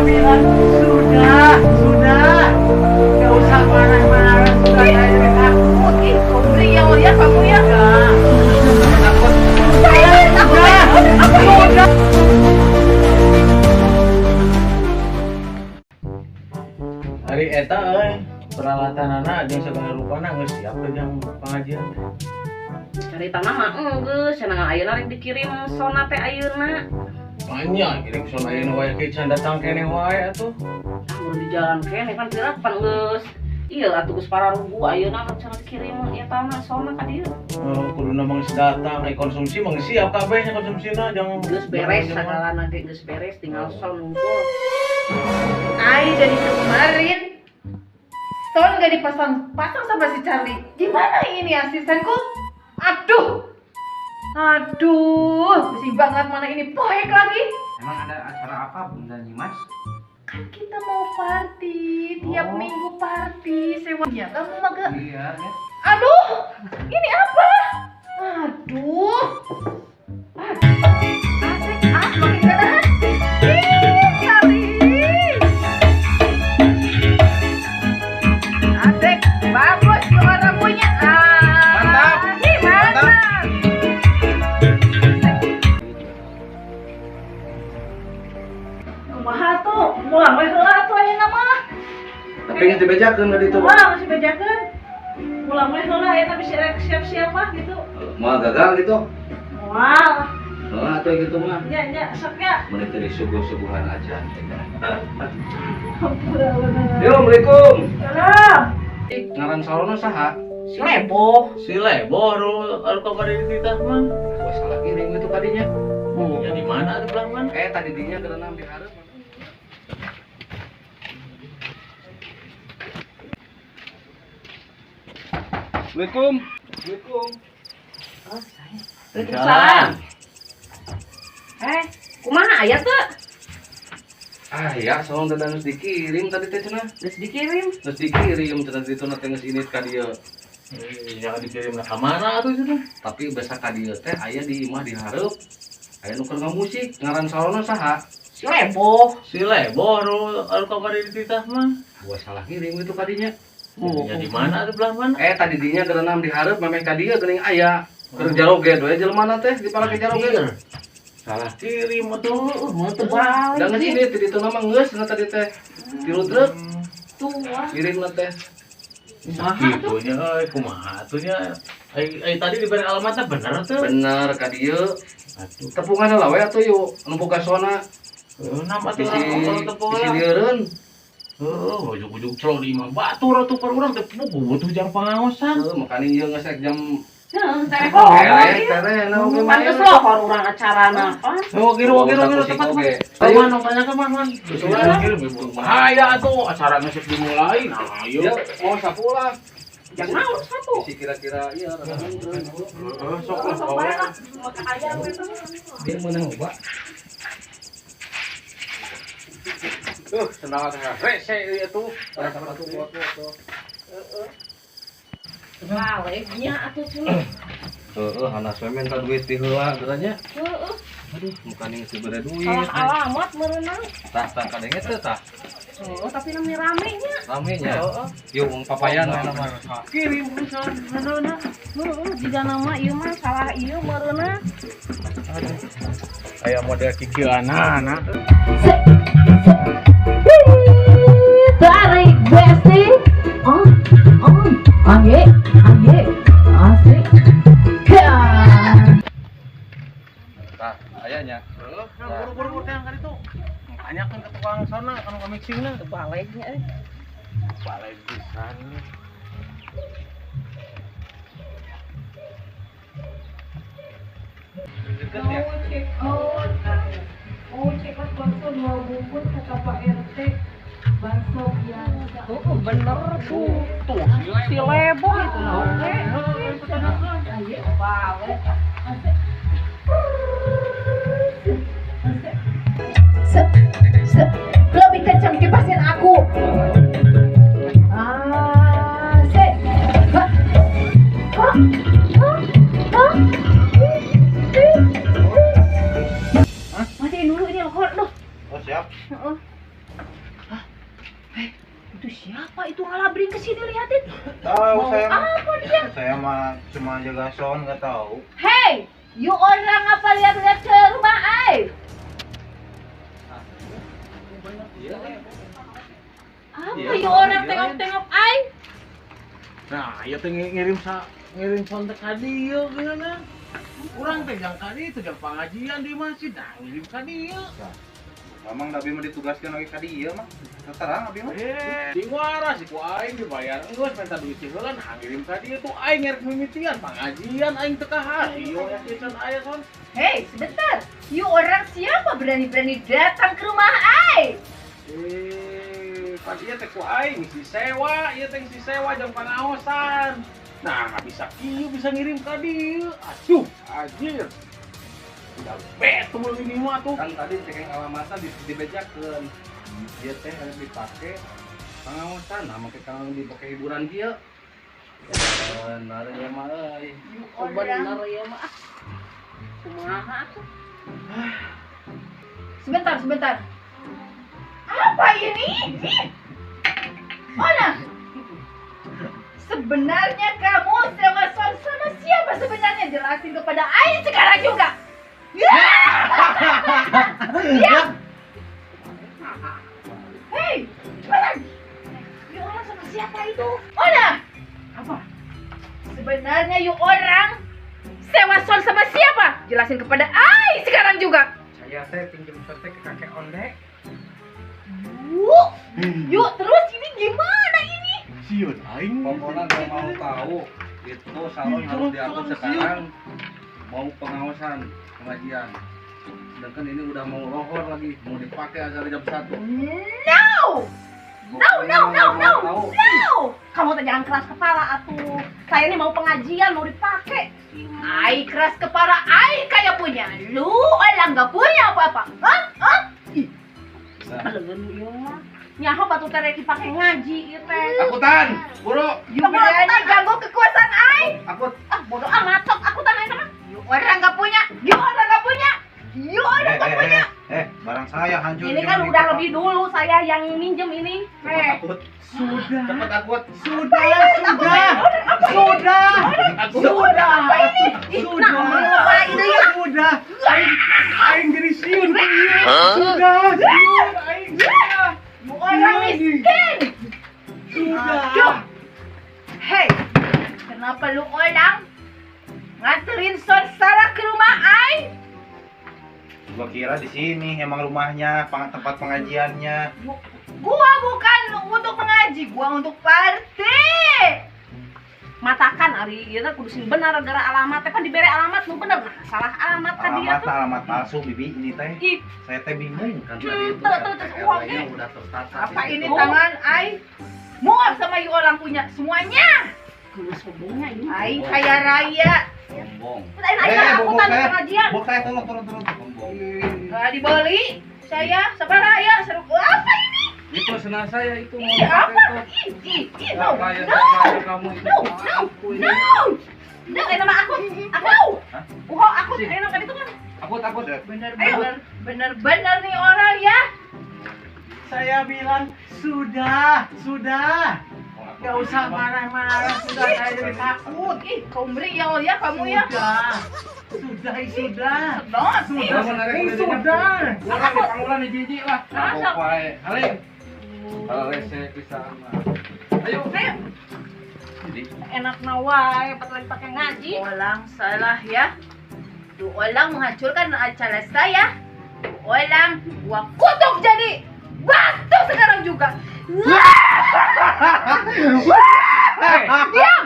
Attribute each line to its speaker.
Speaker 1: Bilang sudah, sudah. Gak usah marah-marah, sudah saya takut.
Speaker 2: Ih, sobri yang lihat kamu ya.
Speaker 1: Takut.
Speaker 2: Saya takut. Apa ini?
Speaker 1: Hari eta euy, peralatanana jeung segala rupana geus siap teh jang pengajian teh.
Speaker 2: Carita mah enggeus, cenah ayeuna rek dikirim sona teh ayeuna.
Speaker 1: Banyak kirim sound ayeuna wae ke can datang keneh wae atuh.
Speaker 2: Ah, di jalan keneh kan pira pan geus. Iya atuh geus pararugu ayeuna mah cenah dikirim eta mah sona ka dieu.
Speaker 1: Oh, kuduna mah geus datang, ai konsumsi mah geus siap kabeh nya konsumsina jangan
Speaker 2: Geus beres sagalana ge geus beres tinggal son nungkul.
Speaker 3: Ai dari kemarin sound gak dipasang-pasang sama si Charlie. Gimana ini asistenku? Aduh, aduh, pusing banget mana ini poek lagi.
Speaker 4: Emang ada acara apa Bunda Nyimas?
Speaker 3: Kan kita mau party, tiap minggu party sewanya. Kamu mah gak?
Speaker 4: Iya, ya.
Speaker 3: Aduh, ini apa? Aduh, asik, ah, makin gak tahan. Ih, Charlie. Asik, bagus keluar lampunya. Ah,
Speaker 4: Mantap.
Speaker 3: Ih, mantap.
Speaker 2: Kumaha tuh? Mulang we heula atuh ayeuna mah.
Speaker 4: Tapi geus dibejakeun tadi tuh.
Speaker 2: Kumaha masih bejakeun? Mulang we heula ayeuna bisa rek siap-siap mah gitu.
Speaker 4: Moal gagal gitu.
Speaker 2: Moal.
Speaker 4: Heeh, atuh gitu mah.
Speaker 2: Nya nya sok nya.
Speaker 4: Mun teh disuguh-suguhan aja. Yo, Assalamualaikum.
Speaker 2: Salam.
Speaker 4: Ngaran salona saha?
Speaker 2: Si Leboh.
Speaker 1: Si Leboh anu anu kamari di titah mah.
Speaker 4: Wah, salah kirim itu tadinya.
Speaker 1: Ya di mana atuh belah mana?
Speaker 4: Eh, tadi dinya gerenam di hareup. Assalamualaikum. Assalamualaikum.
Speaker 2: Waalaikumsalam. Eh, kumaha aya teu?
Speaker 4: Ah, ya, salon teh geus dikirim tadi teh cenah.
Speaker 2: Geus dikirim.
Speaker 4: Geus dikirim cenah ditu teh geus init ka dieu.
Speaker 1: Jangan dikirim ka mana atuh itu teh?
Speaker 4: Tapi biasa ka dieu teh aya di imah di hareup. Aya nu keur ngamusik, ngaran salona saha?
Speaker 2: Si Leboh.
Speaker 1: Si Leboh anu anu kamari di titah mah.
Speaker 4: Gua salah kirim itu kadinya.
Speaker 1: Ya di mana atuh belah mana?
Speaker 4: Eh, tadi dinya gerenam di hareup memeh ka dieu geuning aya. Keur jaroget we jelema teh diparake jaroget. Salah kirim atuh.
Speaker 2: Mau teu balik.
Speaker 4: Da geus init di ditu mah geus cenah tadi teh. Tilu truk
Speaker 2: Tuh. ah.
Speaker 4: kirimna teh.
Speaker 2: Kumaha tuh?
Speaker 1: Gitu nya euy, kumaha atuh nya? Ai ai tadi diberi alamatnya bener tuh.
Speaker 4: Bener ka dieu.
Speaker 1: Atuh.
Speaker 4: Tepungan lah we atuh yuk anu boga sona.
Speaker 1: Nama atuh
Speaker 4: Bisi
Speaker 1: kalau tepung
Speaker 4: bisi lieureun.
Speaker 1: Heeh, ujug-ujug celok di imah batur atuh par urang teh butuh jam pengaosan.
Speaker 4: Heuh, makanya ieu ngesek jam
Speaker 2: Heeh, tereh lohor
Speaker 4: tereh
Speaker 2: ieu.
Speaker 4: tereh na oge mah.
Speaker 2: Pantes lohor urang acarana pan.
Speaker 1: Oh, kiru kiru kiru
Speaker 4: Pusing
Speaker 1: tepat.
Speaker 4: oge.
Speaker 1: Ayo, tanya ke man, man.
Speaker 4: Susulan.
Speaker 1: Bahaya atuh acara geus dimulai. Nah, ayo.
Speaker 4: Ya, mau sapu lah.
Speaker 2: Jangan naon satu.
Speaker 4: Bisi kira-kira iya rada mundur.
Speaker 1: Heeh, sok lah.
Speaker 2: Sok bae lah. Maka aya we teh.
Speaker 4: Dia meunang obat.
Speaker 1: Tuh, tenang teh. Rese ieu tuh.
Speaker 4: Pada tuh foto.
Speaker 2: Baliknya atuh cenah.
Speaker 4: Heeh, anak saya minta duit di heula katanya.
Speaker 2: Heeh,
Speaker 4: Aduh, mukanya geus dibere duit.
Speaker 2: salah alamat meureunna.
Speaker 4: Tah, tah kadenge teh tah.
Speaker 2: Oh, tapi nami rame nya.
Speaker 4: Rame nya. Yuk, wong papayan we nama.
Speaker 1: Kirim pisan benerna.
Speaker 2: Heeh, jiga nama ieu mah salah ieu meureunna.
Speaker 1: Aya model kikieuanana.
Speaker 3: Tarik besti. Oh, oh, aye, aye, asik. Ya.
Speaker 4: Tah, aya nya.
Speaker 1: Heeh, buru-buru teh ka ditu. Tanyakeun ke tukang sona kanu mixingna.
Speaker 2: Baliknya euy.
Speaker 1: Balik pisan.
Speaker 4: Deket ya.
Speaker 3: Mau check out, mau check out bakso 2 bungkus kata Pak RT. Bakso biasa.
Speaker 2: Heeh, bener tuh.
Speaker 1: Tuh,
Speaker 2: Si Leboh itu nah oge.
Speaker 3: Aye,
Speaker 2: Balik.
Speaker 3: asik. Asik. Se, se, lebih kencang kipasin aku. Asik. Ha, ha, ha, ha. Hi, hi, hi.
Speaker 2: Matiin dulu ini lohor duh.
Speaker 4: Oh, siap.
Speaker 2: Heeh.
Speaker 3: Itu siapa itu ngalabring ke sini, lihatin.
Speaker 1: Tahu
Speaker 3: Mau
Speaker 1: saya mah.
Speaker 3: apa dia?
Speaker 1: Saya mah cuma jaga sound, nggak tahu.
Speaker 3: Hey, you orang apa lihat-lihat ke rumah ai?
Speaker 4: Iya.
Speaker 3: Apa
Speaker 4: Iya,
Speaker 3: you orang
Speaker 4: iya.
Speaker 3: tengok-tengok ai?
Speaker 1: Nah, ieu teh ngirim sa ngirim sound teh ka dieu geuneuna. Urang teh jang ka dieu teh jang pengajian di masjid. Nah, ngirim ka dieu.
Speaker 5: Mamang abi mah ditugaskan lagi ka dieu mah. Terang abi mah.
Speaker 1: Eh, sing waras ku aing dibayar geus minta duit sih heula, nah ngirim ka dieu tuh aing ngerek mimitian pengajian aing teu kahar. Ieu ya kieu aya son.
Speaker 3: Hey, sebentar. You orang siapa berani-berani datang ke rumah ai?
Speaker 1: Eh, pan ieu teh ku aing si sewa, ieu teh si sewa jang pangaosan. Nah, bisa kieu bisa ngirim ka dieu. Aduh, anjir. Udah betul ini mah tuh.
Speaker 4: Kan tadi cek alamatnya di dibejakeun. Ieu teh harus dipake pangaosan, nah make kang dipake hiburan kieu. Benar ya mah euy.
Speaker 3: You
Speaker 2: Oh,
Speaker 3: orang.
Speaker 2: bener ya mah. Ah. Kumaha atuh?
Speaker 3: Sebentar, sebentar. Apa ini? Ih. Mana? Sebenarnya kamu sewa sound sama siapa sebenarnya? Jelasin kepada Aing sekarang juga. Ya! Diam! Hei, cepetan! You orang sama siapa itu? Ona! Apa? Sebenarnya you orang sewa sound sama siapa? Jelasin kepada Aing sekarang juga.
Speaker 5: Saya teh pinjam sound teh ke kakek ondek.
Speaker 3: Yuk, yuk terus ini gimana ini?
Speaker 1: Sieun aing.
Speaker 4: Pokoknya gak mau tahu itu salon harus diatur sekarang, mau pengawasan pengajian. Sedangkan ini udah mau lohor lagi, mau dipakai acara jam 1.
Speaker 3: No! No, no, no, no, no! Kamu tuh jangan keras kepala atuh. Saya ini mau pengajian, mau dipakai. Ai keras kepala, ai kayak punya. Lu orang nggak punya apa-apa. Hah? Hah? Ih,
Speaker 2: Beleun ieu mah. Nyaho batu teh rek dipake ngaji ieu teh.
Speaker 4: Akutan, buru.
Speaker 3: You berani ganggu kekuasaan ai?
Speaker 4: Akut.
Speaker 2: Ah, bodoh amat sok akutan aing mah.
Speaker 3: You orang nggak punya, you orang nggak punya, you orang nggak punya.
Speaker 5: Barang saya hancur.
Speaker 2: Ini kan udah lebih dulu saya yang minjem ini.
Speaker 3: Eh,
Speaker 4: Akut.
Speaker 1: Sudah.
Speaker 4: Cepet akut.
Speaker 1: Sudah, sudah. Sudah. Sudah. Sudah.
Speaker 2: Nah, ini ya.
Speaker 1: Sudah. Aing jadi sieun ku ieu. Sudah, sieun aing. Sudah.
Speaker 3: You orang miskin.
Speaker 1: Sudah.
Speaker 3: Hei, kenapa lu orang nganterin sound salah ke rumah ai?
Speaker 5: Gua kira di sini emang rumahnya, tempat pengajiannya.
Speaker 3: Gua bukan untuk mengaji, gua untuk party.
Speaker 2: Matakan ari ieu teh kudu sing bener gara alamat teh kan dibere alamat nu bener. Nah, salah alamat ka dia
Speaker 5: Alamat
Speaker 2: tuh.
Speaker 5: alamat palsu bibi ini teh.
Speaker 2: Ih,
Speaker 5: Saya teh bingung.
Speaker 4: Kan tadi itu
Speaker 2: Tuh, tuh, tuh,
Speaker 4: RW-nya udah tertata.
Speaker 3: Apa
Speaker 4: di
Speaker 3: ini
Speaker 4: situ.
Speaker 3: tangan ai? Muak sama you orang punya semuanya.
Speaker 2: geus sombongnya ini.
Speaker 3: Ai kaya raya.
Speaker 4: Sombong.
Speaker 2: Terus aing aing akutan
Speaker 5: saya.
Speaker 2: pengajian.
Speaker 5: Bok saya tolong turun turun.
Speaker 4: Sombong.
Speaker 3: Gak dibeli. Saya siapa raya seru apa ini?
Speaker 4: Itu senang saya itu mau
Speaker 3: Ih,
Speaker 4: dipakai
Speaker 3: apa?
Speaker 4: itu.
Speaker 3: Ih, ih, ih, no,
Speaker 4: Kayak
Speaker 3: no,
Speaker 4: kayak kamu itu.
Speaker 3: no, no, no.
Speaker 2: No, aing mah akut. Akut.
Speaker 4: Hah?
Speaker 2: Uho akut aing mah itu mah.
Speaker 4: Akut, akut.
Speaker 3: Bener-bener, bener-bener nih orang ya.
Speaker 1: Saya bilang sudah, sudah. Gak usah marah-marah, sudah saya jadi takut.
Speaker 3: Ih, kau meriang ya kamu ya.
Speaker 1: Sudah. Sudah, ih, sudah.
Speaker 3: Banget. Ih,
Speaker 1: Sudah, ih, sudah.
Speaker 4: Urang di pangulan di jiji lah.
Speaker 2: Masa?
Speaker 4: Mabok wae. Haling. Kalau rese pisan mah. Ayo.
Speaker 2: Ayo.
Speaker 4: Jadi
Speaker 2: Enak na wae, pat lagi pakai ngaji.
Speaker 3: Orang salah ya. Dua orang menghancurkan acara saya. Dua orang gua kutuk jadi batu sekarang juga. Diam.